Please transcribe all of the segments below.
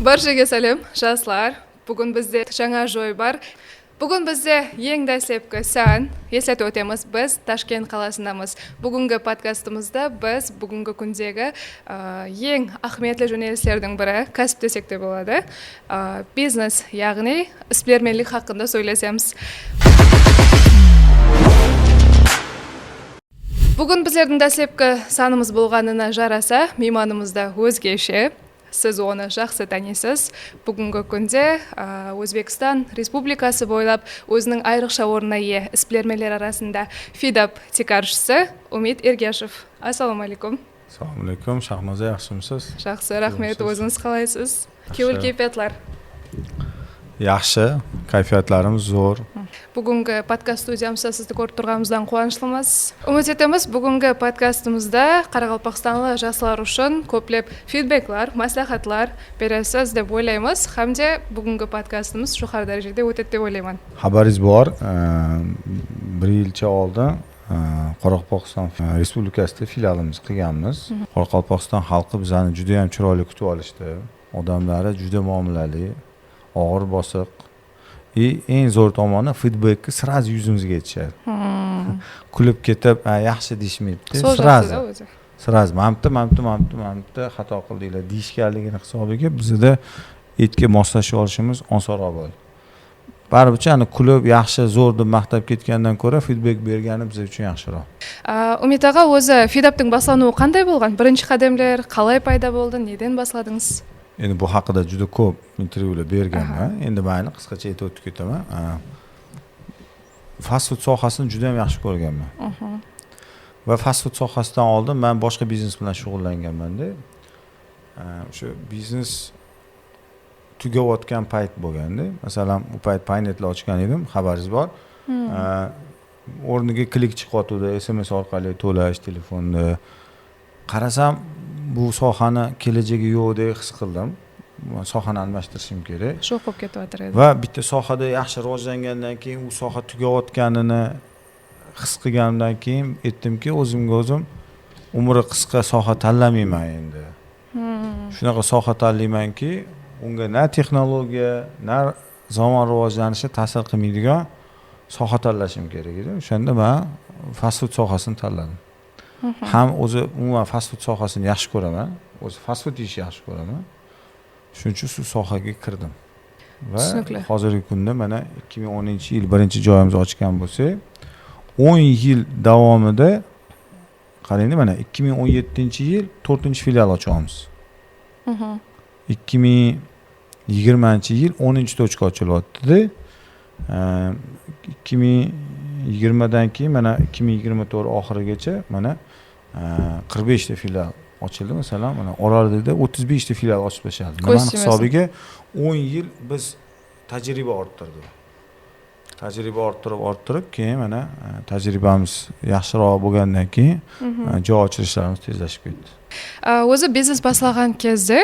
Баршаға сәлем, жастар. Бүгін бізде жаңа жойбар. Бүгін бізде ең дәслепкі сан, ескертіп өтеміз, біз Ташкент қаласындамыз. Бүгінгі подкастымызда біз бүгінгі күндегі ең ахметлі жөнелістердің бірі, кәсіп десек те болады, бизнес, яғни isbilermenlik хақында сөйлесеміз. Бүгін біздердің дәслепкі санымыз болғанына жараса, мейманымыз да өзгеше. Сіз оны жақсы танисыз. Бүгінгі күнде Өзбекстан Республикасы бойлап өзінің айрықша орнына ие isbilermenler арасында FeedUp тикаршысы Умид Эргешев. Ассалаумағалейкум. Assalomu alaykum, Shahnoza, yaxshimisiz? Жақсы, рахмет. Өзіңіз қалайсыз? Кеуіл кейпиятлар? Yaxshi, kayfiyatlarimiz zo'r. Бүгінгі подкаст студиямызда сізді көріп тұрғанымыздан қуаныштымыз. Үміт етеміз, бүгінгі подкастымызда қарақалпақстанлы жастар үшін көплеп фидбэклар, мәслихатлар бересіз деп ойлаймыз. Һәм де бүгінгі подкастымыз жоғары дәрежеде өтеді деп ойлаймын. Xabaringiz bor, bir yilcha oldin Qoraqalpog'iston Respublikasida filialimiz qilganmiz. Qoraqalpog'iston xalqi bizani juda ham chiroyli kutib olishdi. Odamlari juda muomalali, og'ir bosiq. И eng zo'r tomoni, feedbackni сразу yuzimizga aytishadi. Kulib ketib, yaxshi deyishmaydi. Сразу. Сразу mana bu yerda, mana bu yerda, mana bu yerda, mana bu yerda xato qildinglar deyishganligini hisobiga bizada etga moslashib olishimiz osonroq bo'ldi. Baribircha ani kulib, yaxshi, zo'r deb maqtab ketgandan ko'ra feedback bergani biz uchun yaxshiroq. Умид аға, өзі FeedUp-тың баслануы қандай болған? Бірінші қадемлер қалай пайда болды? Неден басладыңыз? Endi bu haqida juda ko'p intervyular berganman. Endi mayli, qisqacha aytib o'tib ketaman. Fast food sohasini juda ham yaxshi ko'rganman. Va fast food sohasidan oldin men boshqa biznes bilan shug'ullanganman-da. O'sha biznes tugayotgan payt bo'lganda, masalan, u payt Paynetlar ochgan edim, xabaringiz bor. O'rniga klik chiqyotgandi, SMS orqali to'lash telefonda. Qarasam, bu sohani kelajagi yo'q deb his qildim. Sohani almashtirishim kerak. Shu bo'lib ketyapti edi. Va bitta sohada yaxshi rivojlangandan keyin u soha tugayotganini his qilganimdan keyin aytdimki, o'zimga o'zim umri qisqa soha tanlamayman endi. Shunaqa soha tanlaymanki, unga na texnologiya, na zamon rivojlanishi ta'sir qilmaydigan soha tanlashim kerak edi. O'shanda men fast food sohasini tanladim. Ham o'zi umuman fast food sohasini yaxshi ko'raman, o'zi fast food yeyishni yaxshi ko'raman. Shuning uchun shu sohaga kirdim. Va hozirgi kunda mana 2010-yil birinchi joyimizni ochgan bo'lsak, 10 yil davomida qarangda, mana 2017-yil 4-filial ochyapmiz. 2020-yil 10-tochka ochilyapti-da. 2020dan keyin mana 2024 oxirigacha mana 45 ta filial ochildi. Masalan, mana Orolda 35 ta filial ochib tashladi. Nimani hisobiga 10 yil biz tajriba orttirdik. Tajriba orttirib, keyin mana tajribamiz yaxshiroq bo'lgandan keyin joy ochilishlarimiz tezlashib ketdi. O'zi biznes boshlagan кезде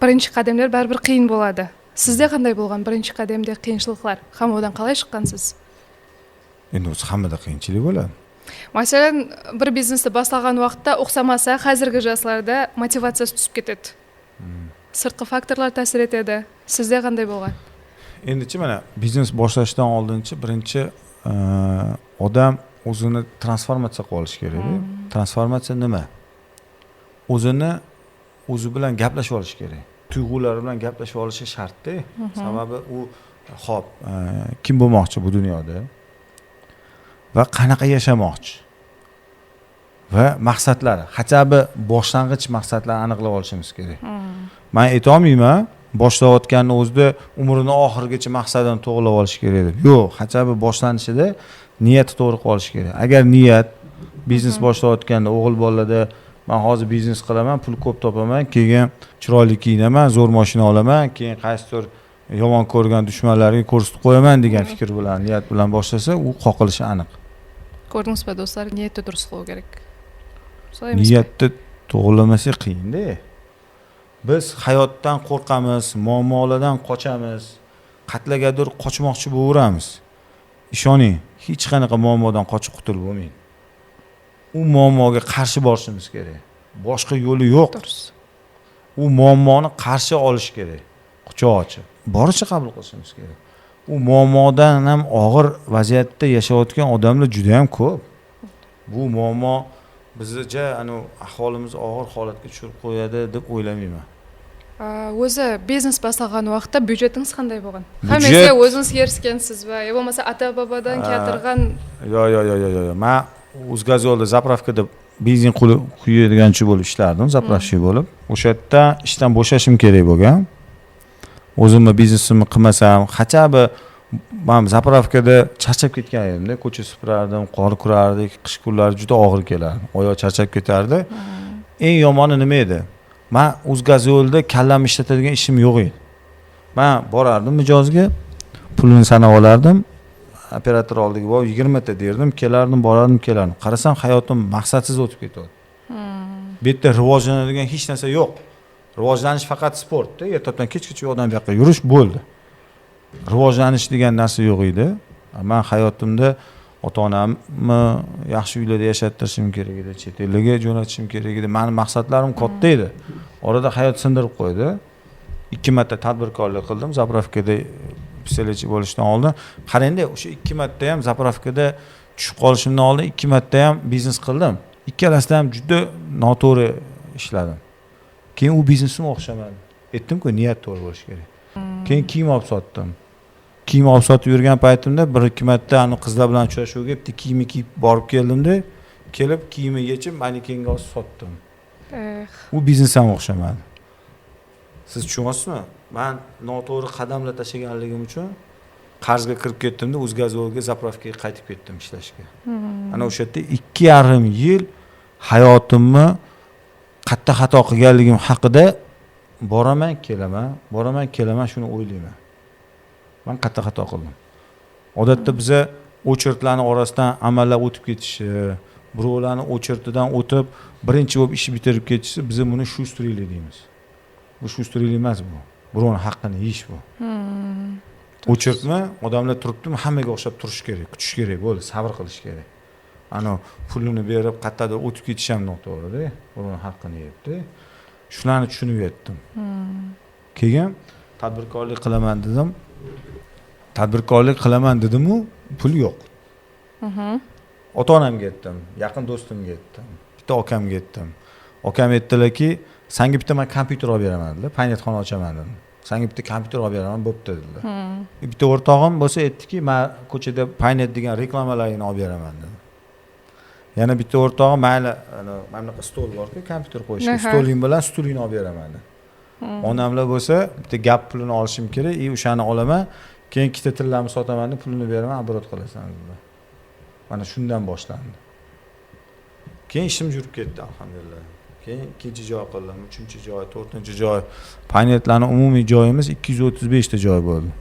birinchi qadamlar baribir qiyin bo'ladi. Sizda qanday bo'lgan birinchi qadamda qiyinchiliklar? Ham одан qalay chiqqansiz? Endi o'zi hammada qiyinchilik bo'ladi. Masalan, bir biznesni boshlagan vaqtda uxsamasa, hozirgi yoshlarda motivatsiyasi tushib ketadi. Sirtqi faktorlar ta'sir etadi. Sizda qanday bo'lgan? Endichi mana biznes boshlashdan oldinchi birinchi odam o'zini transformatsiya qilib olishi kerak. Transformatsiya nima? O'zini o'zi bilan gaplashib olishi kerak. Tuyg'ulari bilan gaplashib olishi shartda. Sababi u hop, kim bo'lmoqchi bu dunyoda va qanaqa yashamoqchi va maqsadlari, хотя бы boshlang'ich maqsadlarni aniqlab olishimiz kerak. Man aytolmayman, boshlayotganni o'zida umrini oxirigacha maqsadini to'g'irlab olish kerak deb. Yo'q, хотя бы boshlanishida niyati to'g'ri qilib olish kerak. Agar niyat biznes boshlayotganda o'g'il bolada man hozir biznes qilaman, pul ko'p topaman, keyin chiroyli kiyinaman, zo'r mashina olaman, keyin qaysidir yomon ko'rgan dushmanlarga ko'rsatib qo'yaman degan fikr bilan, niyat bilan boshlasa, u qoqilishi aniq. Ko'rdingizmi, do'stlar, niyatni durust qilish kerak. Solay emasmi? Niyatni to'g'irlamasak qiyinda. Biz hayotdan qo'rqamiz, muammolardan qochamiz, qatlagadir qochmoqchi bo'laveramiz. Ishoning, hech qanaqa muammodan qochib qutulib bo'lmaydi. U muammoga qarshi borishimiz kerak. Boshqa yo'li yo'q. Durust. U muammoni qarshi olish kerak. Quchoq ochib boricha qabul qilishimiz kerak. U muammodan ham og'ir vaziyatda yashayotgan odamlar juda ham ko'p. Bu muammo bizni ja anavi ahvolimizni og'ir holatga tushirib qo'yadi deb o'ylamayman. Өзі бизнес басталған уақытта бюджетіңіз қандай болған? Byudjet- Hammasiga o'zingiz erishgansiz va yo bo'lmasa ota bobodan keltirgan? Yo'q, yo'q, yo'q, yo'q, yo'q. Man O'zgazyo'lda заправка da benzin quyadiganchi bo'lib ishlardim, заправщик bo'lib. O'sha yerda ishdan bo'shashim kerak bo'lgan. O'zimni biznesimni qilmasam, хотя бы man заправка da charchab ketgan edimda, ko'cha supurardim, qor kurardik, qish kunlari juda og'ir kelardi, oyoq charchab ketardi. Eng yomoni nima edi? Man O'zgazyo'lda kallamni ishlatadigan ishim yo'q edi. Man borardim mijozga, pulini sanab olardim, operator oldiga borib 20 ta derdim, kelardim, borardim, kelardim. Qarasam, hayotim maqsadsiz o'tib ketyapti. Bu yerda rivojlanadigan hech narsa yo'q. Rivojlanish faqat sportda, ertalabdan kechgacha u yoqdan bu yoqqa yurish bo'ldi. Rivojlanish degan narsa yo'q edi. Man hayotimda ota onamni yaxshi uylarda yashattirishim kerak edi, chet ellarga jo'natishim kerak edi. Mani maqsadlarim katta edi. Orada hayot sindirib qo'ydi. Ikki marta tadbirkorlik qildim, заправка da pistoletchi bo'lishdan oldin. Qarangda, o'sha ikki marta ham заправка da tushib qolishimdan oldin ikki marta ham biznes qildim. Ikkalasida ham juda noto'g'ri ishladim. Keyin u biznesim o'xshamadi. Aytdimku, niyat to'g'ri bo'lishi kerak. Keyin kiyim olib sotdim. Kiyim olib sotib yurgan paytimda bir ikki marta ani qizlar bilan uchrashuvga bitta kiyimni kiyib borib keldimda, kelib kiyimni yechib, manekenga osib sotdim. U biznes ham o'xshamadi. Siz tushunyapsizmi? Man noto'g'ri qadamlar tashlaganligim uchun qarzga kirib ketdimda, O'zgazyo'lga заправка ga qaytib ketdim ishlashga. Ana o'sha yerda 2,5 yil hayotimni qayerda xato qilganligim haqida boraman, kelaman, boraman, kelaman, shuni o'ylayman, man qayerda xato qildim. Odatda biza очередь larni orasidan amallab o'tib ketishi, birovlarni очередь idan o'tib birinchi bo'lib ish bitirib ketishi, biza buni шустрый lik deymiz. Bu шустрый lik emas, bu birovni haqqini yeyish bu. Очередь mi, odamlar turibdimi, hammaga o'xshab turish kerak, kutish kerak, bo'ldi, sabr qilish kerak. Anavi pulini berib qayerdadir o'tib ketish ham noto'g'rida, birovni haqqini yebdi. Shularni tushunib yetdim. Keyin tadbirkorlik qilaman dedim. Tadbirkorlik qilaman dedimu, pul yo'q. Ota onamga aytdim, yaqin do'stimga aytdim, bitta okamga aytdim. Okam aytdilarki, sanga bitta man kompyuter olib beraman dedilar, paynetxona ochaman dedim, sanga bitta kompyuter olib beraman, bo'pti dedilar. Bitta o'rtog'im bo'lsa aytdiki, man ko'chada paynet degan reklamalarni olib beraman dedi. Yana bitta o'rtog'im, mayli, mana bunaqa stol borku, kompyuter qo'yishga, stoling bilan stulingni olib beraman dedi. Onamlar bo'lsa, bitta gap pulini olishim kerak и o'shani olaman, keyin ikkita tillamni sotaman deb pulini beraman, оборот qilasan dedilar. Mana shundan boshlandi. Keyin ishim yurib ketdi, alhamdulillah. Keyin ikkinchi joy qildim, uchinchi joy, to'rtinchi joy. Paynetlarni umumiy joyimiz 235 ta joy bo'ldi.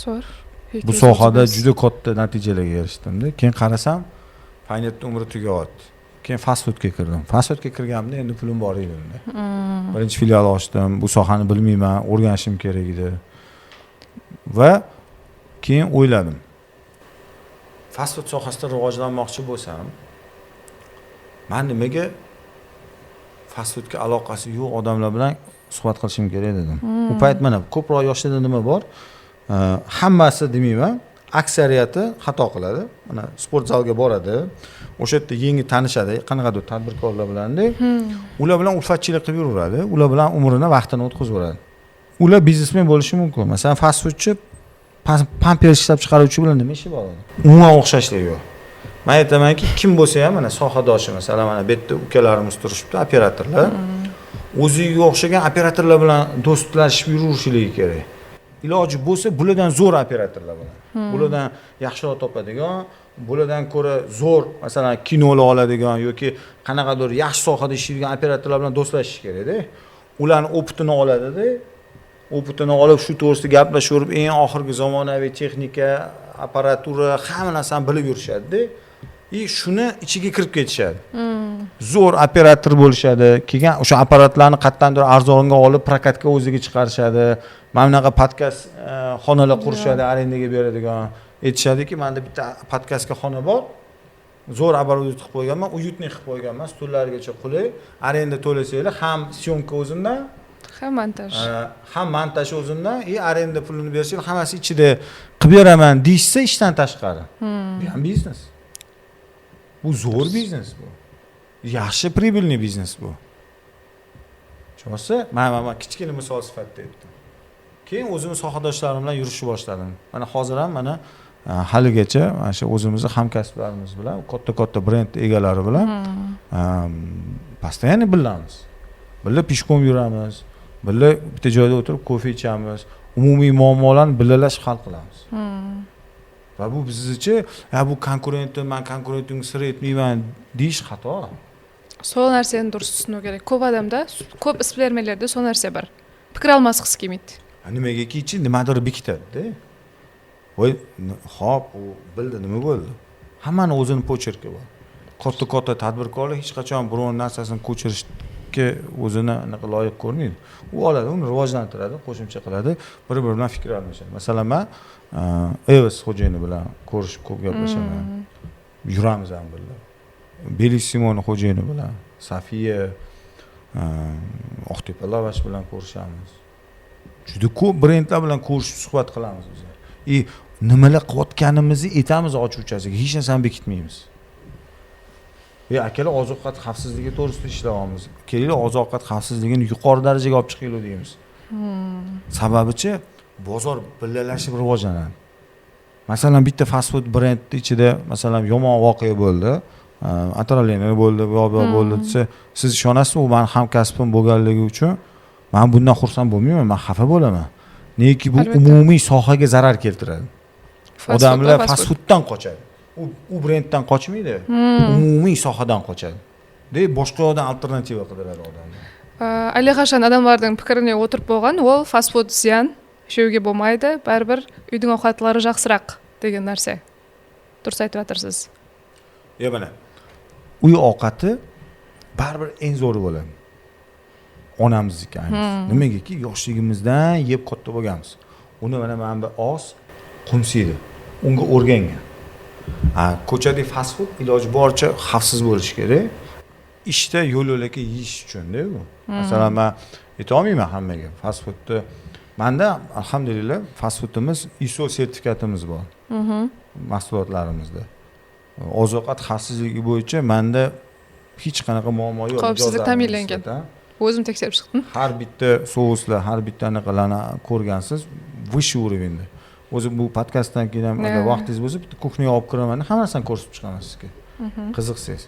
Zo'r. Bu sohada juda katta natijalarga erishdimda. Keyin qarasam, paynetni umri tugayapti. Keyin fast foodga kirdim. Fast foodga kirganimda endi pulim bor edi unda. Birinchi filial ochdim. Bu sohani bilmayman, o'rganishim kerak edi. Va keyin o'yladim, fast food sohasida rivojlanmoqchi bo'lsam, man nimaga fast foodga aloqasi yo'q odamlar bilan suhbat qilishim kerak dedim. U payt mana ko'proq yoshlarda nima bor, hammasi demayman, aksariyati xato qiladi. Mana sport zalga boradi, o'sha yerda yangi tanishadi qanaqadir tadbirkorlar bilanda, ular bilan ulfatchilik qilib yuraveradi, ular bilan umrini, vaqtini o'tkazaveradi. Ular biznesmen bo'lishi mumkin. Masalan, fast foodchi pampers ishlab chiqaruvchi bilan nima ishi bor? Umuman o'xshashlik yo'q. Man aytamanki, kim bo'lsa ham, mana sohadoshi, masalan, mana bu yerda ukalarimiz turishibdi, operatorlar, o'ziga o'xshagan operatorlar bilan do'stlashib yuraverishligi kerak. Iloji bo'lsa, bulardan zo'r operatorlar bilan, bulardan yaxshiroq topadigan, bulardan ko'ra zo'r, masalan, kinolar oladigan yoki qanaqadir yaxshi sohada ishlaydigan operatorlar bilan do'stlashish kerakda. Ularni опыт ini oladida, опыт ini olib, shu to'g'risida gaplashaverib, eng oxirgi zamonaviy texnika, apparatura, hamma narsani bilib yurishadida и shuni ichiga kirib ketishadi, zo'r operator bo'lishadi. Keyin o'sha apparatlarni qayerdandir arzonga olib, prokatga o'ziga chiqarishadi. Mana bunaqa podkast xonalar qurishadi, arendaga beradigan. Aytishadiki, manda bitta podkastga xona bor, zo'r оборудовать qilib qo'yganman, уютный qilib qo'yganman, stullarigacha qulay, arenda to'lasanglar ham, съёмка o'zimdan. Ham montaj. Ham montaj o'zimdan и arenda pulini bersang, hammasi ichida qilib beraman deyishsa, ishdan tashqari. Bu ham biznes. Bu zo'r biznes bu. Yaxshi, прибыльный biznes bu. Tushunyapsiz? Man kichkina misol sifatida aytdim. Keyin o'zimni sohadoshlarim bilan yurishni boshladim. Mana hozir ham mana haligacha mana shu o'zimizni hamkasblarimiz bilan, katta katta brend egalari bilan постоянно birlamiz. Birga пешком yuramiz, birga bitta joyda o'tirib kofe ichamiz, umumiy muammolarni birgalashib hal qilamiz. Va bu biznicha, "Ha, bu konkurentim, man konkurentimga sir aytmayman", deyish xato. Сол нәрсені дұрыс түсіну керек. Көп адамда, көп isbilermenlerde сол нәрсе бар, пікір алмасқысы келмейді. Nimagakichi nimadir bekitadida. Voy, hop, u bildi, nima bo'ldi? Hammani o'zini почерк i bor. Katta katta tadbirkorlar hech qachon birovni narsasini ko'chirishga o'zini anaqa loyiq ko'rmaydi. U oladi, uni rivojlantiradi, qo'shimcha qiladi, bir biri bilan fikr almashadi. Masalan, man Evos xo'jayini bilan ko'rishib, ko'p gaplashaman, yuramiz ham birga. Bellissimoni xo'jayini bilan, Safiya, Oqtepa Lavash bilan ko'rishamiz. Juda ko'p brendlar bilan ko'rishib, suhbat qilamiz biz и nimalar qilayotganimizni aytamiz ochiqchasiga, hech narsani bekitmaymiz. "Ey akalar, oziq ovqat xavfsizligi to'g'risida ishlayapmiz, kelinglar, oziq ovqat xavfsizligini yuqori darajaga olib chiqinglar", deymiz. Sababichi, bozor birgalashib rivojlanadi. Masalan, bitta fast food brendni ichida, masalan, yomon voqea bo'ldi, отравление bo'ldi, bu yoq bu yoq bo'ldi desa, siz ishonasizmi, u mani hamkasbim bo'lganligi uchun man bundan xursand bo'lmayman, man xafa bo'laman. Negaki bu umumiy sohaga zarar keltiradi. Odamlar fast fooddan qochadi, u brenddan qochmaydi, umumiy sohadan qochadi de, boshqa yoqdan alternativa qidiradi odamlar. Әлдеқашан адамдардың пікіріне отырып болған, ол фастфуд зиян, жеуге болмайды, бәрібір үйдің ауқаттылары жақсырақ деген нәрсе. Дұрыс айтып жатырсыз. Yo, mana, uy ovqati baribir eng zo'ri bo'ladi, onamizniki ayniqsa. Nimagaki, yoshligimizdan yeb katta bo'lganmiz uni. Mana bu og'iz qumsiydi, unga o'rgangan. A ko'chadagi fast food iloji boricha xavfsiz bo'lishi kerak, ishda yo'l yo'lakay yeyish uchunda bu. Masalan, man aytolmayman hammaga fast foodni. Manda, alhamdulillah, fast foodimiz ISO sertifikatimiz bor mahsulotlarimizda. Oziq ovqat xavfsizligi bo'yicha manda hech qanaqa muammo yo'q. Xavfsizlik Mijozlarimga ta'minlangan. nisbatan. Өзім тексеріп шықтым. Har bitta souslar, har bitta anaqalarni ko'rgansiz, высший уровень da. O'zi bu podkastdan keyin ham, agar vaqtingiz bo'lsa, bitta кухня ga olib kiraman, hamma narsani ko'rsatib chiqaman sizga, qiziqsangiz.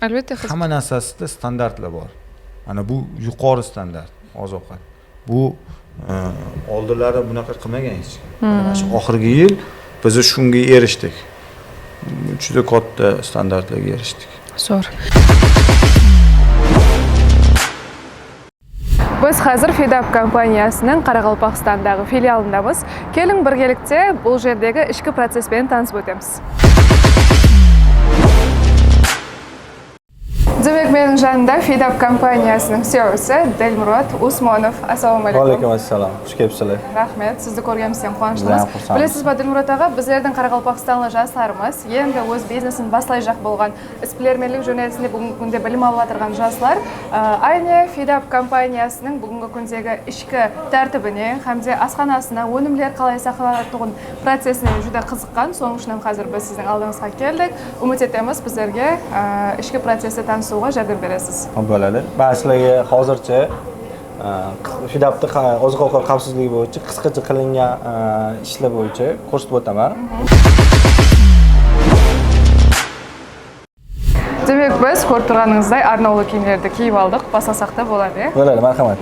Albatta, qiziq. Hamma narsasida standartlar bor. Ana bu yuqori standart oziq ovqat. Bu oldinlari bunaqa qilmagan hech kim. Mana shu oxirgi yil biz shunga erishdik, juda katta standartlarga erishdik. Zo'r. Біз қазір Фидап компаниясының Қарақалпақстандағы филиалындамыз. Келің, біргелікте бұл жердегі ішкі процеспен танысып өтеміз. Демек, менің жанымда Фидап компаниясының CEO-сы Ділмұрат Усмонов. Ассалаумағалейкум. Vaalaykum assalom. Xush kelibsizlar. Рахмет, сізді көргенімізден Biz қуаныштымыз. ham xursandmiz. Білесіз ба, Ділмұрат аға, біздердің қарақалпақстанлы жастарымыз, енді өз бизнесін бастайжақ болған, isbilermenlik жөнелісінде бүгінгі күнде білім алып жатырған жастар, айне Фидап компаниясының бүгінгі күндегі ішкі тәртібіне һәм де асханасына, өнімдер қалай сақталатұғын процесіне жүдә қызыққан. Соның үшін қазір біз сіздің алдыңызға келдік. Үміт етеміз, біздерге ішкі процесті танысуға жәрдем бересіз. Bo'ladi. Man sizlarga hozircha Fidapni oziq ovqat xavfsizligi bo'yicha qisqacha qilingan ishlar bo'yicha ko'rsatib o'taman. Демек, біз көріп тұрғаныңыздай арнаулы киімдерді киіп алдық, бастасақ та болады, иә? Bo'ladi, marhamat.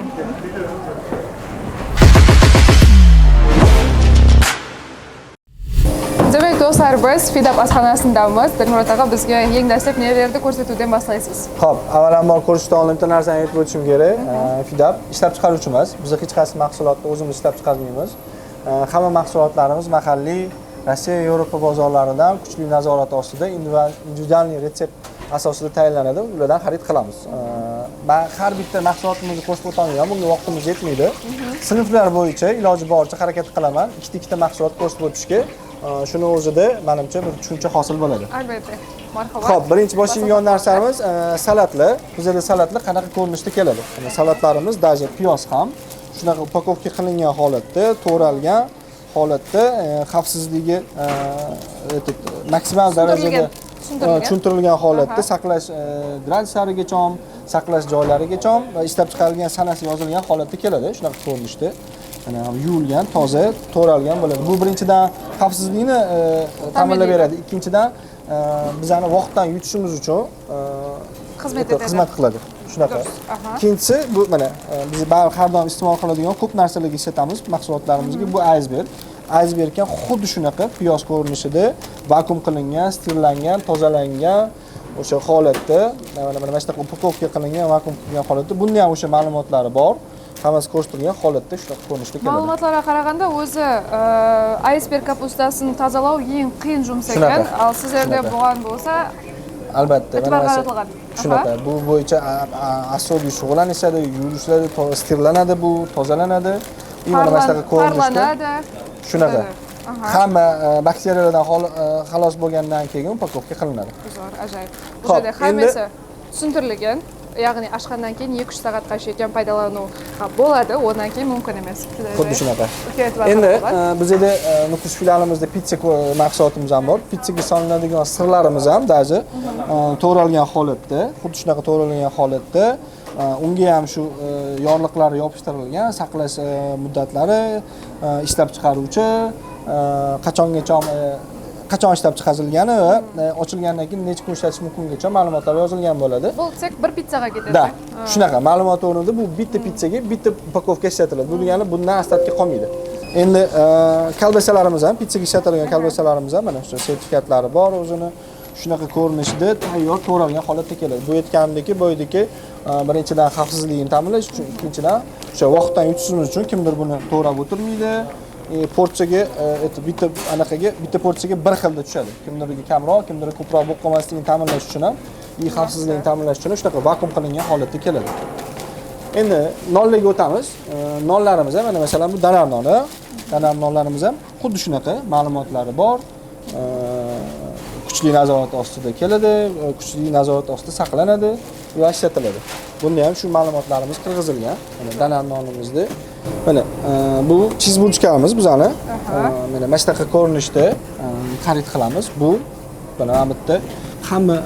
Демек, достар, біз Фидап асханасындамыз. Ділмұрат аға, бізге ең дәслеп нелерді көрсетуден бастайсыз? Xo'p, avvalambor ko'rishdan oldin bitta narsani aytib o'tishim kerak. Fidap ishlab chiqaruvchi emas. Biz hech qaysi mahsulotni o'zimiz ishlab chiqarmaymiz. Hamma mahsulotlarimiz mahalliy Rossiya, Yevropa bozorlaridan kuchli nazorat ostida individualniy retsept asosida tayinlanadi. Ulardan xarid qilamiz. Man har bitta mahsulotimizni ko'rsatib o'ta olmayman, bunga vaqtimiz yetmaydi. Sinflar bo'yicha iloji boricha harakat qilaman, ikkita-ikkita mahsulot ko'rsatib o'tishga. Shuni o'zida menimcha bir tushuncha hosil bo'ladi. Albatta. Marhamat. Xo'p, birinchi boshlaydigan narsamiz salatlar. Bizda salatlar qanaqa ko'rinishda keladi? Mana salatlarimiz, даже piyoz ham shunaqa упаковка qilingan holatda, to'g'ralgan holatda, xavfsizligi maksimal darajada tushuntirilgan holatda saqlash graduslarigacha, saqlash joylarigacha va ishlab chiqarilgan sanasi yozilgan holatda keladi, shunaqa ko'rinishda. Mana yuvilgan, toza, to'g'ralgan bo'ladi. Bu birinchidan xavfsizlikni ta'minlab beradi, ikkinchidan bizani vaqtdan yutishimiz uchun xizmat qiladi. Shunaqa. Ikkinchisi bu mana biz har doim iste'mol qiladigan ko'p narsalarga ishlatamiz mahsulotlarimizga, bu aysberg. Aysberg ham xuddi shunaqa piyoz ko'rinishida vakuum qilingan, sterillangan, tozalangan o'sha holatda, mana shunaqa упаковка qilingan, vakuum qilingan holatda, bunda ham o'sha ma'lumotlari bor. Hammasi ko'rsatilgan holatda shunaqa ko'rinishda keladi. Ma'lumotlarga qaraganda o'zi aysberg kapustasini tozalaw eng qiyin жұмыс ekan. Al sizlarda bo'lgan bo'lsa, albatta, e'tibor qaratilgan. Shunaqa, bu bo'yicha asobiy shug'ullanishadi, yuvilishadi, sterillanadi, bu tozalanadi. Mana shunaqa ko'rinishda. Shunaqa. Hamma bakteriyalardan xalos bo'lgandan keyin упаковка qilinadi. Zo'r, ajoyib. Bu yerda hammasi tushuntirilgan. Яғни ашқаннан кейін 2-3 сағатқа шейін пайдалануға болады, одан кейін мүмкін емес. Xuddi shunaqa. Endi bizda Nukus filialimizda pitsa mahsulotimiz ham bor. Pitsaga solinadigan sirlarimiz ham даже to'g'ralgan holatda, xuddi shunaqa to'g'ralgan holatda, unga ham shu yorliqlari yopishtirilgan, saqlash muddatlari, ishlab chiqaruvchi, qachongacha qachon ishlab chiqarilgani va ochilgandan keyin necha kun ishlatish mumkingacha ma'lumotlar yozilgan bo'ladi. Bu tek bir pitsaga ketadi. Da, shunaqa ma'lumot o'rnida bu bitta pitsaga bitta упаковка ishlatiladi. Bu degani bundan ostatki qolmaydi. Endi kolbasalarimiz ham, pitsaga ishlatilgan kolbasalarimiz ham mana shu sertifikatlari bor o'zini. Shunaqa ko'rinishda tayyor to'g'ralgan holatda keladi. Bu aytganimdek, boyadagi birinchidan xavfsizligini ta'minlash uchun, ikkinchidan o'sha vaqtdan yutishimiz uchun kimdir buni to'g'rab o'tirmaydi. Porsiyaga bitta anaqaga bitta porsiyaga bir xilda tushadi. Kimdirga kamroq, kimdirga ko'proq bo'lib qolmasligini ta'minlash uchun ham, xavfsizligini ta'minlash uchun shunaqa vakuum qilingan holatda keladi. Endi nonlarga o'tamiz. Nonlarimiz ham mana masalan bu danar noni. Danar nonlarimiz ham xuddi shunaqa ma'lumotlari bor. Kuchli nazorat ostida keladi, kuchli nazorat ostida saqlanadi va ishlatiladi. Bunda ham shu ma'lumotlarimiz kirgizilgan. Mana danar nonimizda mana bu chizburchkamiz bizani. Mana shunaqa ko'rinishda xarid qilamiz. Bu mana bu yerda hamma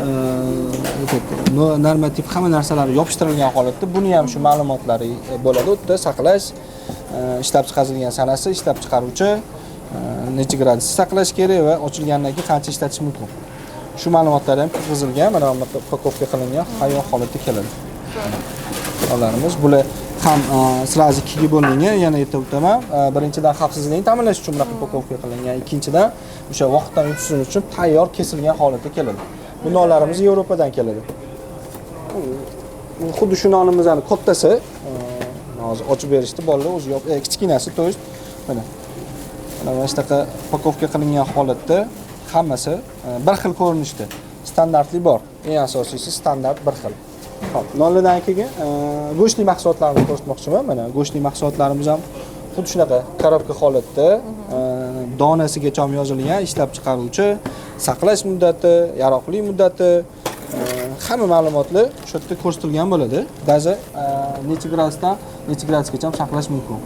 normativ hamma narsalari yopishtirilgan holatda buni ham shu ma'lumotlari bo'ladi. U yerda saqlash, ishlab chiqarilgan sanasi, ishlab chiqaruvchi, necha gradusda saqlash kerak va ochilgandan keyin qancha ishlatish mumkin. Shu ma'lumotlar ham kirgizilgan, mana bu yerda упаковка qilingan, tayyor holatda keladi. Nonlarimiz bular ham sразу ikkiga bo'lingan, yana aytib o'taman. Birinchidan xavfsizlikni ta'minlash uchun bunaqa упаковка qilingan, ikkinchidan o'sha vaqtdan yutishimiz uchun tayyor kesilgan holatda keladi. Bu nonlarimiz Yevropadan keladi. Xuddi shu nonimizni kattasi, hozir ochib berishdi bolalar o'zi kichkinasi, to есть mana mana shunaqa упаковка qilingan holatda hammasi bir xil ko'rinishda, standartli bor. Eng asosiysi standart bir xil. Xo'p, nonlardan keyin go'shtli mahsulotlarni ko'rsatmoqchiman. Mana go'shtli mahsulotlarimiz ham xuddi shunaqa korobka holatda, donasigacha yozilgan, ishlab chiqaruvchi, saqlash muddati, yaroqli muddati, hamma ma'lumotlar shu yerda ko'rsatilgan bo'ladi. Даже necha gradusdan necha gradusgacha saqlash mumkin.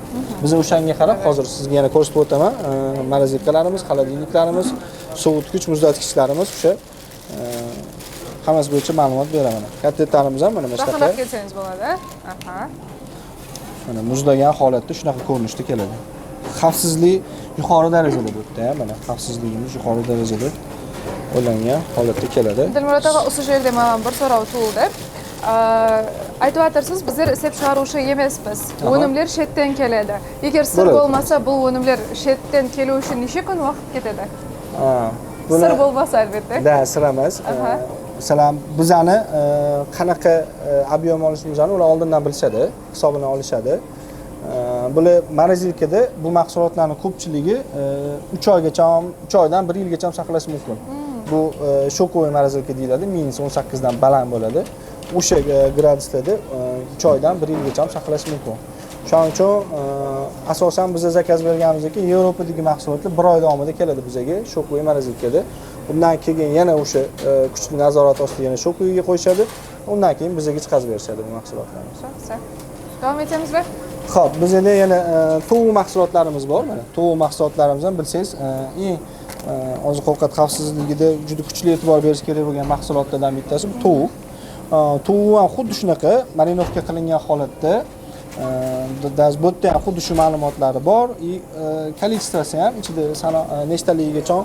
Biz o'shanga qarab hozir sizga yana ko'rsatib o'taman. Морозилкаlarimiz, холодильникlarimiz, sovutgich, muzlatgichlarimiz o'sha hammasi bo'yicha ma'lumot beraman. Kotletlarimiz ham mana shunaqa. Jaqinlab kelsangiz bo'ladi. Aha. Mana muzlagan holatda shunaqa ko'rinishda keladi. Xavfsizlik yuqori darajada bu yerda, mana xavfsizligimiz yuqori darajada o'ylangan holatda keladi. Dilmurod aka, o'sha yerda маған bir so'rov tug'ildi. Айтып жатырсыз, біздер істеп шығарушы емеспіз. Өнімдер шеттен келеді. Егер сыр болмаса, бұл өнімдер шеттен келу үшін неше күн уақыт кетеді? Сыр болмаса, әлбетте. Да, sir emas. Masalan, bizani qanaqa объем olishimizni ular oldindan bilishadi, hisobini olishadi. Bular морозилкада bu mahsulotlarning ko'pchiligi 3 oygacha, 3 oydan 1 yilgacha saqlash mumkin. Bu шоковый морозилка deyiladi, -18 dan baland bo'ladi. O'sha graduslarda 3 oydan 1 yilgacha saqlash mumkin. Shuning uchun asosan biz заказ berganimizdan keyin Yevropadagi mahsulotlar bir oy davomida keladi bizaga, шоковый морозилка da. Undan keyin yana o'sha kuchli nazorat ostida yana шоковый ga qo'yishadi. Undan keyin bizaga chiqarib berishadi bu mahsulotlarni. Жақсы. Davom etamizmi? Xo'p, biz endi yana tovuq mahsulotlarimiz bor mana. Tovuq mahsulotlarimiz ham bilsangiz, eng oziq-ovqat xavfsizligida juda kuchli e'tibor berish kerak bo'lgan mahsulotlardan bittasi bu tovuq. Tovuq ham xuddi shunaqa marinovka qilingan holatda, bu yerda ham xuddi shu ma'lumotlari bor и количество si ham ichida nechtaligigacha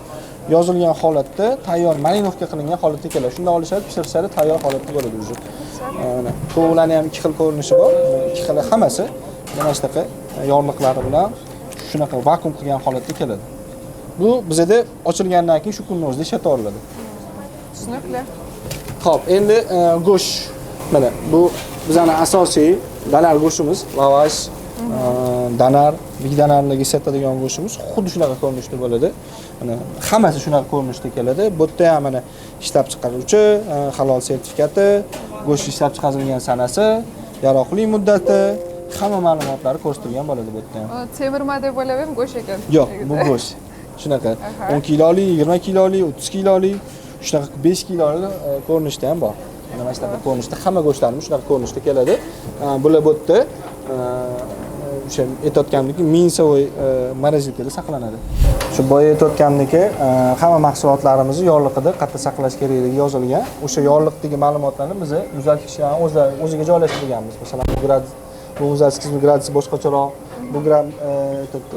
yozilgan holatda tayyor marinovka qilingan holatda keladi. Shunda olishadi, pishirishadi, tayyor holatda bo'ladi уже. Mana tovuqlarni ham ikki xil ko'rinishi bor. Ikki xili hammasi mana shunaqa yorliqlari bilan shunaqa vakuum qilgan holatda keladi. Bu bizada ochilgandan keyin shu kunning o'zida ishlataveriladi. Tushunarli. Xo'p, endi go'sht. Mana bu bizning asosiy danar go'shtimiz, lavash, danar, big danarlarga ishlatiladigan go'shtimiz xuddi shunaqa ko'rinishda bo'ladi. Mana hammasi shunaqa ko'rinishda keladi. Bu yerda ham mana ishlab chiqaruvchi, halol sertifikati, go'sht ishlab chiqarilgan sanasi, yaroqli muddati, hamma ma'lumotlari ko'rsatilgan bo'ladi bu yerda ham. Temirma deb o'ylab edim, go'sht ekan. Yo'q, bu go'sht. Shunaqa 10 kiloli, 20 kiloli, 30 kiloli, shunaqa 5 kiloli ko'rinishda ham bor. Mana shunaqa ko'rinishda hamma go'shtlarimiz shunaqa ko'rinishda keladi. Bular bu yerda o'sha aytayotganimdek минусовой морозилка da saqlanadi. Shu boya aytayotganimdek, hamma mahsulotlarimizni yorliqida qayerda saqlash kerakligi yozilgan. O'sha yorliqdagi ma'lumotlarni biz muzlatgichlarni o'ziga joylashtirganmiz. Masalan, bu gradus, bu muzlatgich gradusi boshqacharoq, bu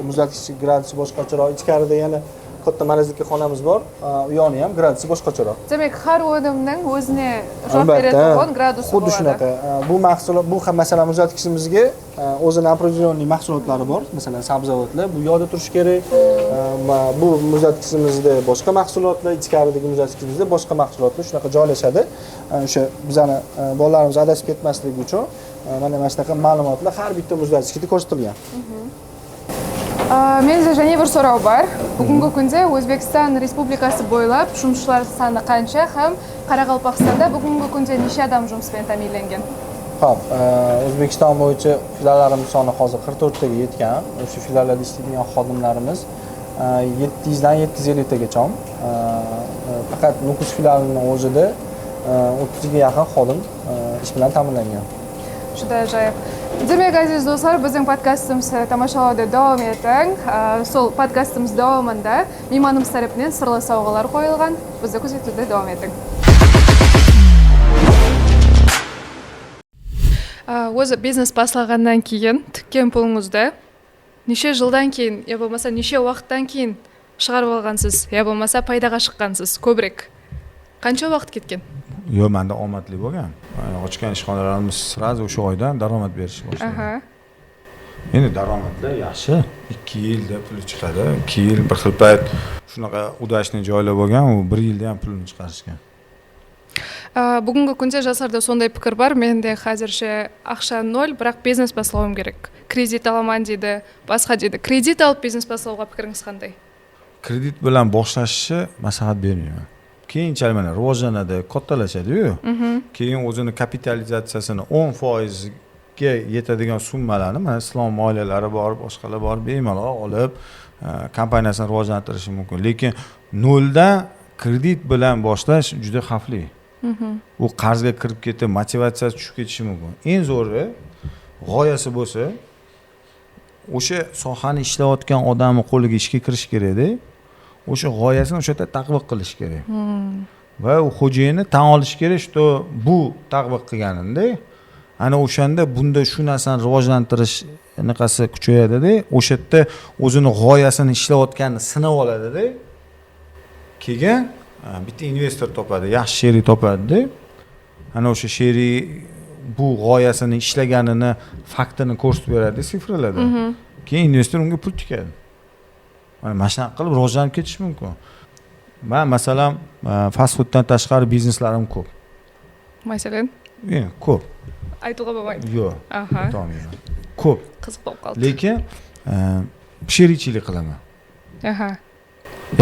muzlatgich gradusi boshqacharoq. Ichkarida yana katta морозилка xonamiz bor, u yoni ham gradusi boshqacharoq. Demak, har o'nimning o'zine javob beradigan gradusi xuddi shunaqa. Bu mahsulot, bu ham masalan muzlatgichimizga o'zini определенный mahsulotlari bor. Masalan, sabzavotlar bu yoqda turishi kerak. Bu muzlatgichimizda boshqa mahsulotlar, ichkaridagi muzlatgichimizda boshqa mahsulotlar shunaqa joylashadi. O'sha bizani bolalarimiz adashib ketmasligi uchun mana shunaqa ma'lumotlar har bitta muzlatgichda ko'rsatilgan. Менде және бір сұрау бар. Бүгінгі күнде Өзбекстан Республикасы бойлап жұмысшылар саны қанша һәм Қарақалпақстанда бүгінгі күнде неше адам жұмыспен тәминленген? Xo'p, O'zbekiston bo'yicha filiallarimiz soni hozir 44 taga yetgan. O'sha filiallarda ishlaydigan xodimlarimiz 700 dan 750 tagacha. Faqat Nukus filialining o'zida 30 ga yaqin xodim ish bilan ta'minlangan. Juda ajoyib. Demak, aziz do'stlar, bizning podkastimiz tomoshalovda davom eting. Sol podkastimiz davomida mehmonimiz tarafidan sirli sovg'alar qo'yilgan. Bizni kuzatuvda davom eting. O'zi biznes boshlagandan keyin tikkan pulingizni necha yildan keyin, yo bo'lmasa necha vaqtdan keyin chiqarib olgansiz, yo bo'lmasa paydaga chiqqansiz ko'proq? Qancha vaqt ketgan? Yo'q, menda omadli bo'lgan. Ochgan ishxonalarimiz sразу o'sha oydan daromad berishni boshladi. Endi daromadlar yaxshi. 2 yilda puli chiqadi. 2 yil bir xil payt shunaqa удачный joylar bo'lgan, u 1 yilda ham pulini chiqarishgan. Bugungi kunda yoshlarda sonday fikr bor, menda hozircha aqsha nol, biroq biznes boshlashim kerak. Kredit olaman deydi, boshqa deydi. Kredit olib biznes boshlashga fikringiz qanday? Kredit bilan boshlashni maslahat bermayman. Keyinchalik mana rivojlanadi, kattalashadi-yu. Keyin o'zini kapitalizatsiyasini 10% ga yetadigan summalarni mana islom oilalari bor, boshqalar bor, bemalol olib kompaniyasini rivojlantirishi mumkin. Lekin noldan kredit bilan boshlash juda xavfli. U qarzga kirib ketib, motivatsiyasi tushib ketishi mumkin. Eng zo'ri g'oyasi bo'lsa, o'sha sohani ishlayotgan odamning qo'liga ishga kirish kerakda. O'sha g'oyasini o'sha yerda tatbiq qilish kerak. Va u xo'jayinni tan olish kerak, что bu tatbiq qilganida, ana o'shanda bunda shu narsani rivojlantirish anaqasi kuchayadi-da, o'sha yerda o'zini g'oyasini ishlayotganini sinab oladi-da. Keyin bitta investor topadi, yaxshi sherik topadi-da. Ana o'sha sherik bu g'oyasini ishlaganini faktini ko'rsatib beradi, sifrlarda. Keyin investor unga pul tikadi. Mana shunaqa qilib rivojlanib ketish mumkin. Men masalan fast fooddan tashqari bizneslarim ko'p. Masalan? Ko'p. Aytib bo'lmaydi. Yo'q. Aytolmayman. Ko'p. Qiziq bo'lib qoldi. Lekin sherikchilik qilaman.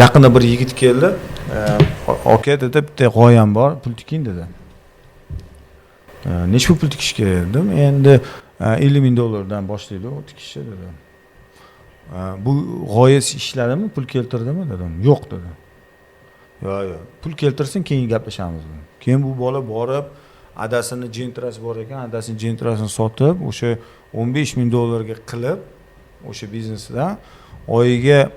Yaqinda bir yigit keldi. Aka dedi, bitta g'oyam bor, pul tiking dedi. Necha pul tikish kerak dedim. Endi 50 ming dollardan boshlaydi u tikishni, dedim. Bu g'oya ishladimi, pul keltirdimi, dedim. Yo'q, dedi. Yo'q, pul keltirsin, keyin gaplashamiz, dedim. Keyin bu bola borib, adasini Jentrasi bor ekan, adasini Jentrasini sotib, o'sha 15 ming dollarga qilib, o'sha biznesidan oyiga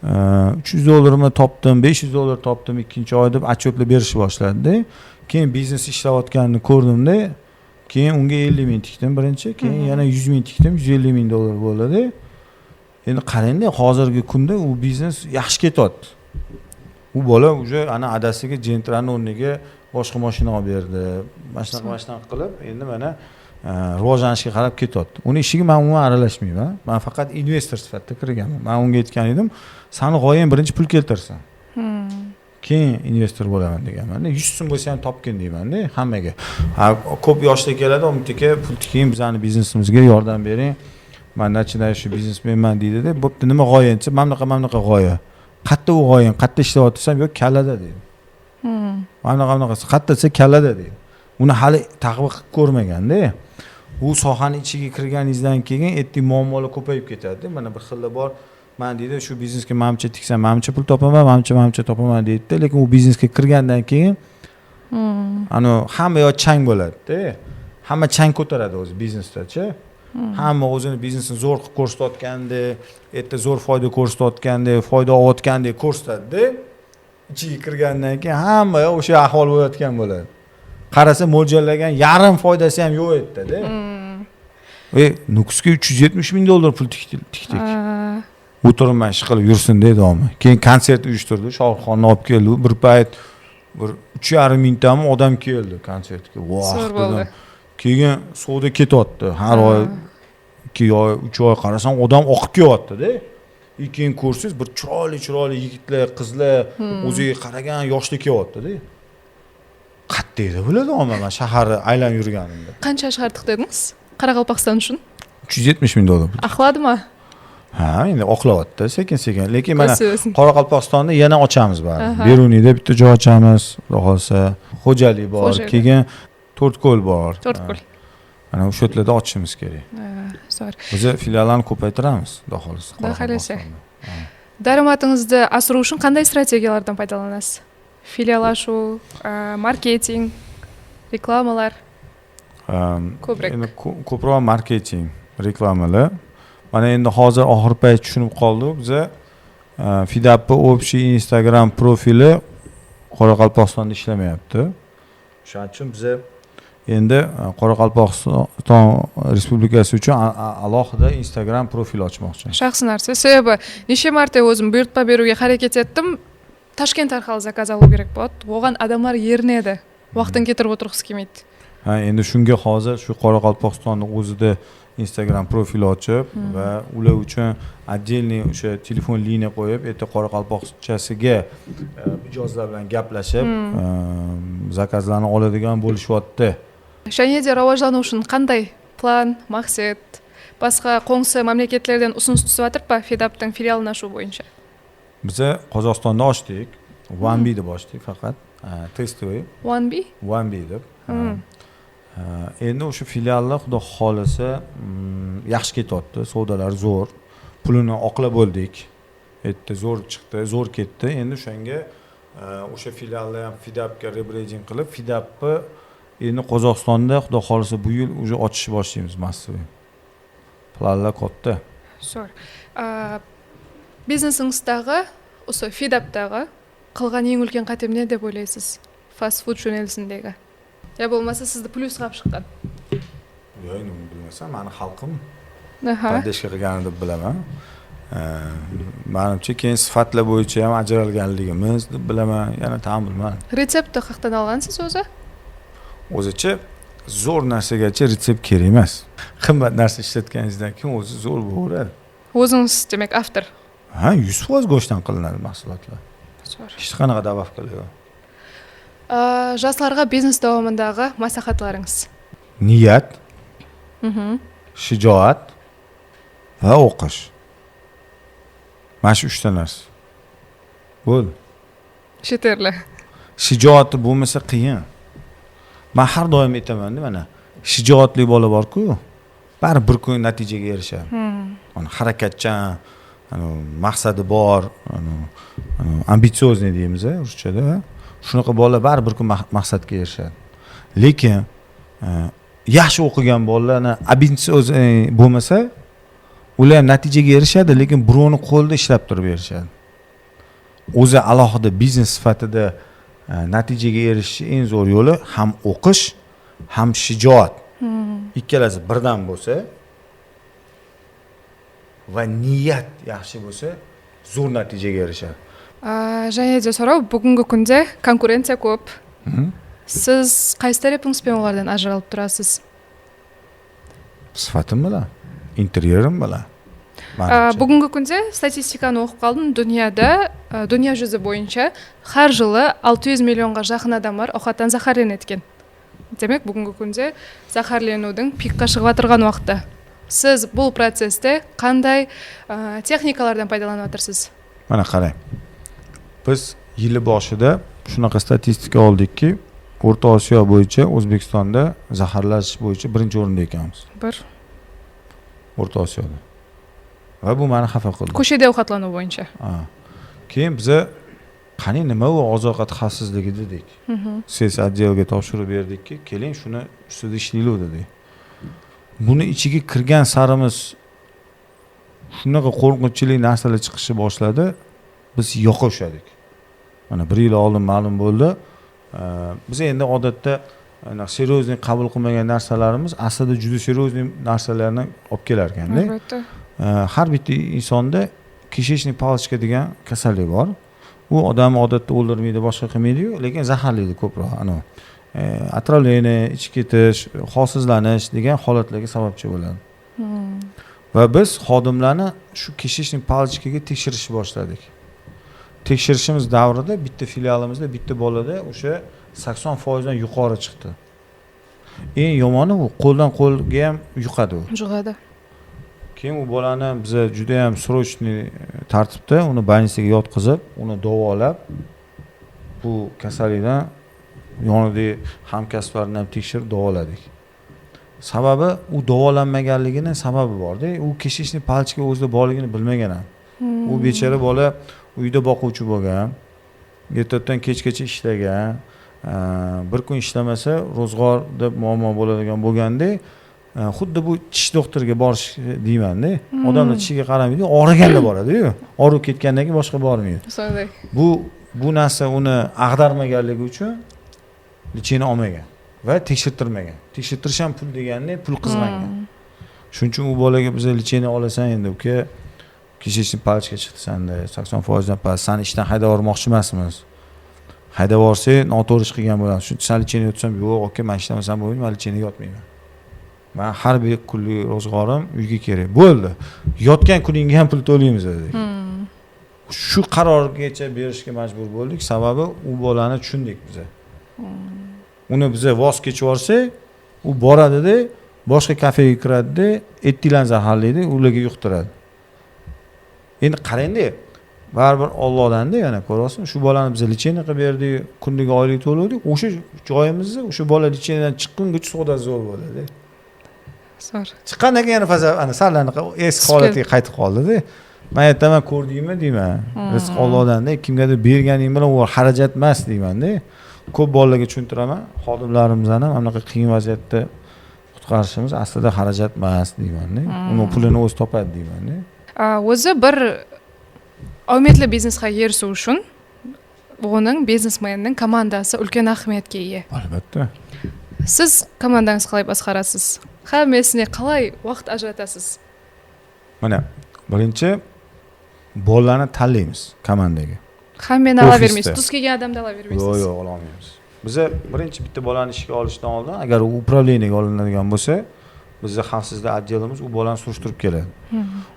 300 dollarmi topdim, 500 dollar topdim ikkinchi oy, deb отчет lar berishni boshladida. Keyin biznes ishlayotganini ko'rdimda, keyin unga 50 ming tikdim birinchi, keyin yana 100 ming tikdim, 150 ming dollar bo'ladi. Endi qarangda, hozirgi kunda u biznes yaxshi ketyapti. U bola уже ana adasiga Jentrani o'rniga boshqa moshina olib berdi, mana shunaqa, mana shunaqa qilib, endi mana rivojlanishga qarab ketyapti. Uni ishiga man umuman aralashmayman, man faqat investor sifatida kirganman. Man unga aytgan edim, sani g'oyang birinchi pul keltirsin, keyin investor bo'laman deganmanda. 100 so'm bo'lsa ham topgin, deymanda hammaga. Ha, ko'p yoshda keladi, "Umid aka, pul tiking, bizani biznesimizga yordam bering, man начинающий biznesmenman", deydida. "Bo'pti, nima g'oyang?" desa, "Mana bunaqa, mana bunaqa g'oya". "Qayerda u g'oyang, qayerda ishlayapti?" desam, "Yo'q, kallada", deydi. "Mana bunaqa, bunaqa qayerda?" desa, "Kallada", deydi. Uni hali tatbiq qilib ko'rmaganda. U sohani ichiga kirganingizdan keyin ertaga muammolar ko'payib ketadida. Mana bir xillar bor, man deydi, shu biznesga manimcha tiksam, manimcha pul topaman, manimcha, manimcha topaman, deydida. Lekin u biznesga kirgandan keyin anavi hamma yoq chang bo'ladida, hamma chang ko'taradi o'zi biznesdachi. Hamma o'zini biznesini zo'r qilib ko'rsatayotgandek, erta zo'r foyda ko'rsatayotgandek, foyda olayotgandek ko'rsatadida. Ichiga kirgandan keyin hamma yoq o'sha ahvol bo'layotgan bo'ladi. Qarasa, mo'ljallagan yarim foydasi ham yo'q edida. E, Nukusga 370 ming dollar pul tikdik. O'tiribman, ish qilib yursin deydi. Keyin konsert uyushtirdi, Shohruxxonni olib keldi. Bir payt bir 3,5 mingtami odam keldi konsertga. Voh, Zo'r bo'ldi. dedim. Keyin savdo ketyapti har oy, 2 oy, 3 oy qarasam, odam oqib kelyaptida. И keyin ko'rsangiz, bir chiroyli chiroyli yigitlar, qizlar, o'ziga qaragan yoshlar kelyaptida. Qayerda edi bular doimo man shaharni aylanib yurganimda? Қанша шығардық дедіңіз Қарақалпақстан үшін? 370 ming dollar. Aqlады ма? Ha, endi oqlayapti sekin sekin, lekin mana Көз. Qoraqalpog'istonda yana ochamiz baribir. Beruniyda bitta joy ochamiz, xudo xohlasa. Xo'jali bor. Xo'jali. Keyin To'rtko'l bor. Төрткүл. Mana o'sha yerlarda ochishimiz kerak. Zo'r. Biza filiallarni ko'paytiramiz, xudo xohlasa, Xudo xohlasa. Qoraqalpog'istonda. Dáramatыңызды асыру үшін қандай стратегиялардан пайдаланасыз? Филиал ашу, маркетинг, рекламалар? Ko'proq. Endi ko'proq marketing, reklamalar. Mana endi hozir oxirgi payt tushunib qoldik biza, Fidapni общий Instagram profili Qoraqalpog'istonda ishlamayapti. O'shaning uchun biza endi Qoraqalpog'iston Respublikasi uchun alohida Instagram profil ochmoqchimiz. Жақсы нәрсе, себебі неше мәрте өзім бұйыртпа беруге харекет еттім, Ташкент арқылы заказ алу керек болады, оған адамдар ерінеді, уақытын кетіріп отырғысы келмейді. Ha, endi shunga hozir shu Qoraqalpog'istonni o'zida Instagram profil ochib va ular uchun отдельный o'sha telefon liniya qo'yib, erta qoraqalpoqchasiga mijozlar bilan gaplashib, zakazlarni oladigan bo'lishyapti. Және де рауаждану үшін қандай план, мақсат? Басқа қоңсы мемлекеттерден ұсыныс түсіп жатыр па Фидаптың филиалын ашу бойынша? Biza Qozog'istonda ochdik, One B deb ochdik, faqat тестовый. One B? One B deb. Endi o'sha filiallar, xudo xohlasa, yaxshi ketyapti, savdolar zo'r, pulini oqlab bo'ldik, erta zo'r chiqdi, zo'r ketdi. Endi o'shanga o'sha filialni ham Fidapga rebrending qilib, Fidapni endi Qozog'istonda, xudo xohlasa, bu yil уже ochishni boshlaymiz массовый. Planlar katta. Zo'r. Бизнесіңіздағы, осы Фидаптағы қылған ең үлкен қатем не деп ойлайсыз, фастфуд жөнелісіндегі, я болмаса сізді плюсқа алып шыққан? Yo'q, endi uni bilmasam, mani xalqim поддержка qilgani deb bilaman. Manimcha, keyin sifatlar bo'yicha ham ajralganligimiz deb bilaman, yana tam bilmadim. Рецептті қаяқтан алғансыз өзі? O'zicha zo'r narsagacha retsept kerak emas. Qimmat narsa ishlatganingizdan keyin o'zi zo'r bo'laveradi. Өзіңіз, демек, автор. Ha, 100% go'shtdan qilinadi mahsulotlar. Zo'r. Hech qanaqa добавка lar yo'q. Жастарға бизнес давамындағы мәслихатларыңыз? Niyat, shijoat va o'qish, mana shu uchta narsa bo'ldi. Жетерлі. Shijoati bo'lmasa, qiyin. Man har doim aytamanda, mana shijoatli bola borku. Baribir bir kun natijaga erishadi. Ana harakatchan, ana maqsadi bor, ana амбициозный deymiz ruschada. Shunaqa bolalar baribir bir kun maqsadga erishadi. Lekin yaxshi o'qigan bolalarni амбициозный bo'lmasa, ular ham natijaga erishadi, lekin birovni qo'lida ishlab turib erishadi. O'zi alohida biznes sifatida natijaga erishishni eng zo'r yo'li ham o'qish, ham shijoat. Ikkalasi birdan bo'lsa va niyat yaxshi bo'lsa, zo'r natijaga erishadi. Және де сұрау: бүгінгі күнде конкуренция көп. Сіз қайсы тарапыңызбен олардан ажыралып тұрасыз? Sifatim bilan, interyerim bilan. Manimcha. Бүгінгі күнде статистиканы оқып қалдым: дүнияда, дүние жүзі бойынша har жылы 600 миллионға жақын адамдар ауқаттан заһарленеді екен. Демек, бүгінгі күнде заһарленудің пикқа шығып жатырған уақыты. Сіз бұл процесте қандай техникалардан пайдаланып жатырсыз? Mana qarang, biz yili boshida shunaqa statistika oldikki, O'rta Osiyo bo'yicha O'zbekistonda zaharlash bo'yicha birinchi o'rinda ekanmiz. Bir O'rta Osiyoda. Va bu mani xafa qildi. Көшеде овқатлану бойынша. Ha. Keyin biza qani nima u oziq ovqat xavfsizligi dedik. Сез отдел ga topshirib berdikki, keling, shuni ustida ishlaylik dedik. Buni ichiga kirgan sarimiz shunaqa qo'rqinchli narsalar chiqishni boshladi, biz yoqa ushladik. Mana bir yil oldin ma'lum bo'ldi. Biz endi odatda anaqa серьезный qabul qilmagan narsalarimiz aslida juda серьезный narsalarni olib kelar ekanda. Albatta. Har bitta insonda кишечный палочка degan kasallik bor. U odamni odatda o'ldirmaydi, boshqa qilmaydiyu, lekin zaharlaydi ko'proq. Anavi отравление, ichib ketish, holsizlanish degan holatlarga sababchi bo'ladi. Va biz xodimlarni shu кишечный палочка ga tekshirishni boshladik. Tekshirishimiz davrida bitta filialimizda bitta bolada o'sha 80%dan yuqori chiqdi. Eng yomoni, u qo'ldan qo'lga ham yuqadi u. Жұғады. Keyin u bolani biza judayam срочный tartibda uni больница ga yotqizib, uni davolab, bu kasallikdan yonidagi hamkasblarini ham tekshirib davoladik. Sababi, u davolanmaganligini sababi borda. U кишечный палочка o'zida borligini bilmagan ham. U bechora bola uyda boquvchi bo'lgan, ertadan kechgacha ishlagan, bir kun ishlamasa ro'zg'or deb muammo bo'ladigan bo'lganda, xuddi bu tish doktoriga borish deymanda. Odamlar tishiga qaramaydi, og'riganda boradiyu, og'rib ketgandan keyin boshqa bormaydi. Сондай. Bu narsa uni ag'darmaganligi uchun лечение olmagan va tekshirtirmagan. Tekshirtirish ham pul deganda, pul qizg'angan. Shuning uchun u bolaga biza лечение olasan endi, uka, кишечный палочка chiqdi sanda 80%dan past, sani ishdan haydab yubormoqchi emasmiz, haydab yuborsak noto'g'ri ish qilgan bo'lamiz, shuning uchun san лечение o'tsam. Yo'q, aka, man ishlamasam bo'lmaydi, man лечение ga yotmayman, man har bir kunlik ro'zg'orim uyga kerak bo'ldi, yotgan kuningga ham pul to'laymiz dedik. Shu qarorgacha berishga majbur bo'ldik, sababi u bolani tushundik biza. Uni biza voz kechib yuborsak, u boradida boshqa kafega kiradida, etilan zaharlaydi, ularga yuqtiradi. Endi qarangda, baribir Ollohdanda. Yana ko'ryapsizmi, shu bolani biz лечение qilib berdik, kuniga oylik to'ladik, o'sha joyimizni o'sha bola лечение dan chiqqungacha savdosi zo'r bo'ladi. Zo'r. Chiqqandan keyin yana faza ana sal anaqa eski holatiga qaytib qoldida. Man aytaman, ko'rdingmi deyman, rizq Ollohdanda, kimgadir berganing bilan u xarajat emas deymanda. Ko'p bolalarga tushuntiraman, xodimlarimizni ham anaqa qiyin vaziyatda qutqarishimiz aslida xarajat emas deymanda, uni pulini o'zi topadi deymanda. Өзі бір әуметлі бизнесқа ерісу үшін оның бизнесменнің командасы үлкен ахметке ие. Albatta. Сіз командаңызды қалай басқарасыз, хаммесіне қалай уақыт ажыратасыз? Mana, birinchi bolalarni tanlaymiz komandaga. Хаммені ала Ofisda. бермейсіз, тұс келген адамды ала Yo'q, бермейсіз. Yo'q, ololmaymiz. Biza birinchi bitta bolani ishga olishdan oldin, agar u управление ga olinadigan bo'lsa, bizni xavfsizlik отдел imiz u bolani surishtirib keladi.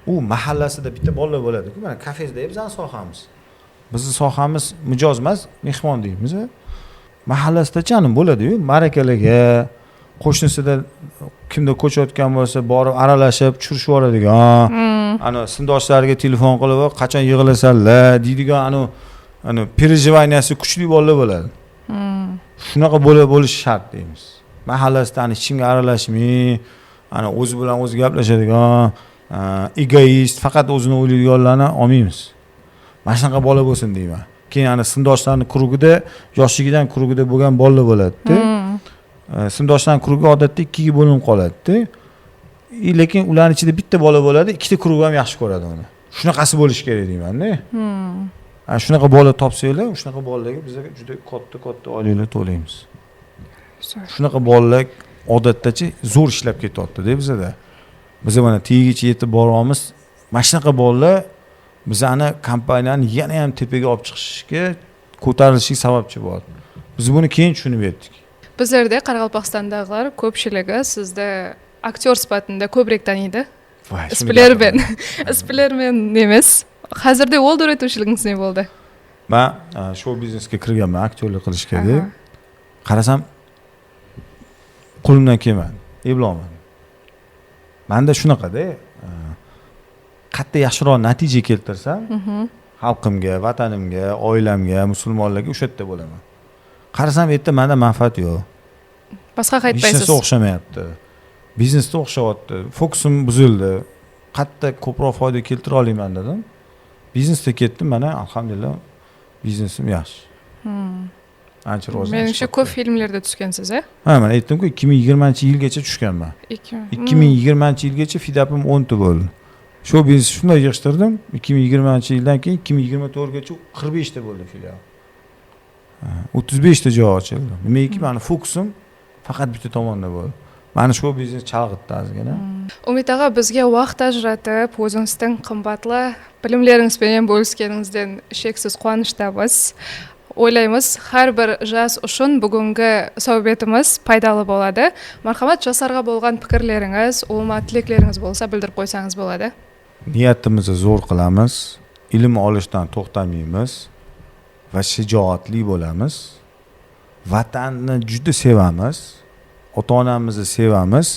U mahallasida bitta bolalar bo'ladiku. Mana kafesda bizani sohamiz, bizni sohamiz mijoz emas, mehmon deymiz. Mahallasidachi ani bo'ladiyu, ma'rakalarga qo'shnisida kimdir ko'chayotgan bo'lsa, borib aralashib tushirishib yuboradigan, ana sinfdoshlariga telefon qilib, qachon yig'ilasanlar deydigan, anu anu переживания si kuchli bolalar bo'ladi. Shunaqa bola bo'lishi shart deymiz. Mahallasida ani hech kimga aralashmay, Ana o'zi bilan o'zi gaplashadigan, egoist, faqat o'zini o'ylaydiganlarni olmaymiz. Mana shunaqa bola bo'lsin deyman. Keyin ana sinfdoshlarni круг ida, yoshligidan круг ida bo'lgan bolalar bo'ladida. Sinfdoshlarni круг i odatda ikkiga bo'linib qoladida. И lekin ularni ichida bitta bola bo'ladi, ikkita круг ham yaxshi ko'radi uni. Shunaqasi bo'lishi kerak deymanda. Ana shunaqa bola topsanglar, shunaqa bolalarga biz juda katta katta oyliklar to'laymiz. Shunaqa bolalar odatdachi zo'r ishlab ketyaptida bizada. Biz mana tagigacha yetib boryapmiz. Mana shunaqa bolalar bizani kompaniyani yana ham tepaga olib chiqishga, ko'tarilishiga sababchi bo'ladi. Biz buni keyin tushunib yetdik. Bizlarda, Qoraqalpog'istondag'ilar ko'pchiligi sizni aktyor sifatida ko'proq taniydi. Voy, shuni Isbilermen. gapirma. Isbilermen emas. Hozirda ol dóretiwshiligingiz ne bo'ldi? Man shou biznesga kirganman aktyorlik qilishga deb. Qarasam, qo'limdan kelmadi, eplolmadim. Manda shunaqada, qayerda yaxshiroq natija keltirsam, xalqimga, vatanimga, oilamga, musulmonlarga, o'sha yerda bo'laman. Qarasam, bu yerda manda manfaat yo'q. Boshqa Hech qaytmaysiz. narsa o'xshamayapti. Biznesda o'xshayapti. Fokusim buzildi. Qayerda ko'proq foyda keltira olaman dedim. Biznesda ketdim, mana alhamdulillah, biznesim yaxshi. Ancha rivojlanishdi. Menimcha, ko'p filmlarda tushgansiz, a? Ha, mana aytdimku, 2020-yilgacha tushganman. Ikki. 2020-yilgacha Fidapim 10 ta bo'ldi. Shou biznes shunday yig'ishtirdim. 2020-yildan keyin 2024gacha 45 ta bo'ldi filial. Ha, 35 ta joy ochildi. Nimagaki, mani fokusim faqat bitta tomonda bo'ldi. Mani shou biznes chalg'itdi ozgina. Umid ag'a, bizga vaqt ajratib, o'zingizning qimmatli bilimlaringiz bilan bo'lishganingizdan cheksiz quvonochdamiz. O'ylaymiz, har bir jas uchun bugungi suhbatimiz foydali bo'ladi. Marhamat, yoshlarga bo'lgan fikrlaringiz, umuman tilaklaringiz bo'lsa, bildirib qo'ysangiz bo'ladi. Niyatimizni zo'r qilamiz, ilm olishdan to'xtamaymiz va shijoatli bo'lamiz. Vatanni juda sevamiz, ota-onamizni sevamiz,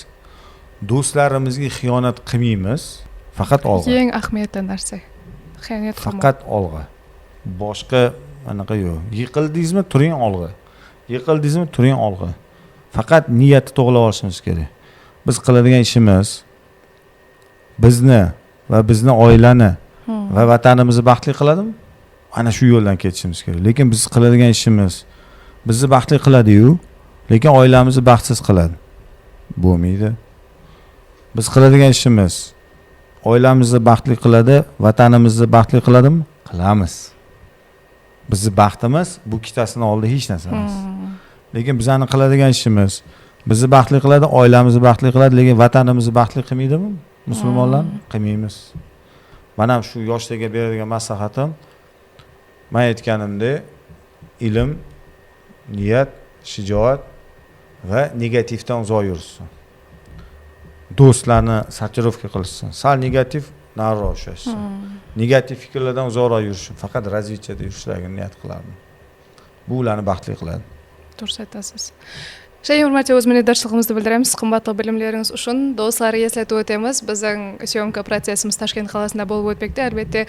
do'stlarimizga xiyonat qilmaymiz. Faqat olg'a. Eng ahamiyatli narsa, xiyonat qilmoq. Faqat olg'a. Boshqa anaqa yo'q. Yiqildingizmi, turing, olg'a. Yiqildingizmi, turing, olg'a. Faqat niyatni to'g'rilab olishimiz kerak. Biz qiladigan ishimiz bizni va bizni oilani va vatanimizni baxtli qiladimi? Ana shu yo'ldan ketishimiz kerak. Lekin biz qiladigan ishimiz bizni baxtli qiladi-yu, lekin oilamizni baxtsiz qiladi. Bo'lmaydi. Biz qiladigan ishimiz oilamizni baxtli qiladi, vatanimizni baxtli qiladimi? Qilamiz. Bizni baxtimiz bu ikkitasini oldida hech narsa emas. Lekin bizani qiladigan ishimiz bizni baxtli qiladi, oilamizni baxtli qiladi, lekin vatanimizni baxtli qilmaydimi? Musulmonlar qilmaymiz. Mana ham shu yoshlarga beradigan maslahatim, man aytganimdek, ilm, niyat, shijoat va negativdan uzoq yursin. Do'stlarni сортировка qilishsin. Sal negativ, nariroq ushlashsin. Negativ fikrlardan uzoqroq yurishsin. Faqat развитие da yurishlarini niyat qilardim. Bu ularni baxtli qiladi. To'g'ri aytasiz. Және bir marta o'z minnatdorchiligimizni bildiramiz qimmatli bilimlaringiz uchun. Do'stlar, eslatib o'tamiz, bizning съёмка protsessimiz Toshkent qalasida bo'lib o'tmoqda. Albatta,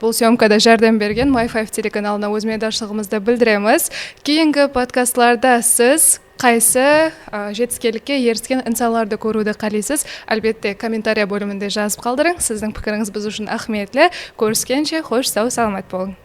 bu съёмка da yordam bergan My 5 telekanaliga o'z minnatdorchiligimizni bildiramiz. Keyingi podkastlarda siz qaysi jetiskenlikka erishgan insonlarni ko'ruvni qalaysiz, albatta, kommentariya bo'limida yozib qoldiring. Sizning fikringiz biz uchun ahamiyatli. Ko'rishgancha, xo'sh, sog' salomat bo'ling.